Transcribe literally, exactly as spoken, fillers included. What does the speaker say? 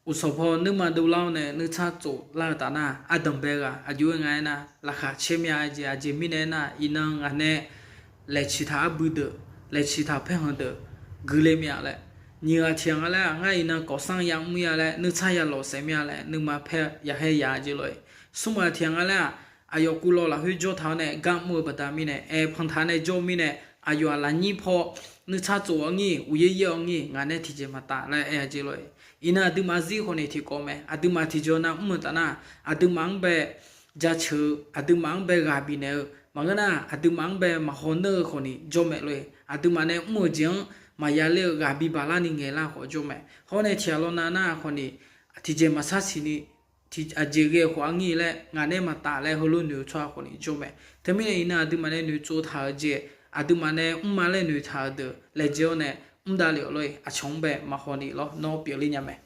Uqsanq paw nuirma dovlar-awr nae nuirtsar tsoflar-eu taf nar, ardanq bae ghaq aqjox-aer nga aernar, laqkhaq caer mya-a jeq aqjeq mirnae aernar, iqnan ngaq nae laeqciq taq arbui deuq, laeqciq taq paerkhanq deuq guiqle mya laer, nyiq ghaq tiq ghaq nga laer-aq, ngar iqnan kawqsanr yamr-ir-a laer, nuirtsar yalawq saef mya laer, nuima paer yaqhaer yaq-a jeq lof-aer, smr ghaq tiq ghaq nga laer-aq, aqyawf kuvlawv lafkhoer jawr taq-awr nae gar mr-eu baqda mirnae, aer panqtaq nae jawr-eu mirnae, aqyawf-aq lafnyir paw nuirtsar tsov-awr ngir, uqyaer yaer-awr ngir, ngaq nae tiqjeq maqtaf laer aer-a jeq lof-aer, iqnan aqduimaf zir khawf ni tiqkawv mae. Aqduimaf tiqjeq nav mr-eu taf nar, aqduimaf-anr bae jaceuq-eu, aqduimaf-anr bae ghaq bifnaeq-eu maqngeur nar, aqduimaf-anr bae maqhaw neur-eu khawf ni jawr mae lof-aer, aqduimaf nae mr-euq jeq-anr maqya ler-eu ghaq bibaq larni ngaeqlar khawf jawr mae. Hawr nae tiqghaq lawnav nar khawf ni, tiqjeq maqsar siqni, aqjeq ghae-eu khawf-anr ngir laer ngaq nae maqtaf laer heulof noeq-eu tsawrhaq khawf ni jawr mae. Teumirnae iqnan aqduimaf nae noeqtsov taq-euq jeq, aqduimaf nae mrma laer noeqtaq-euq deuq laejae-awr nae mr davlef-awq lof-aer, aqcawq-anr bae maqhaw ni lawr nawr pyeufler nya mae.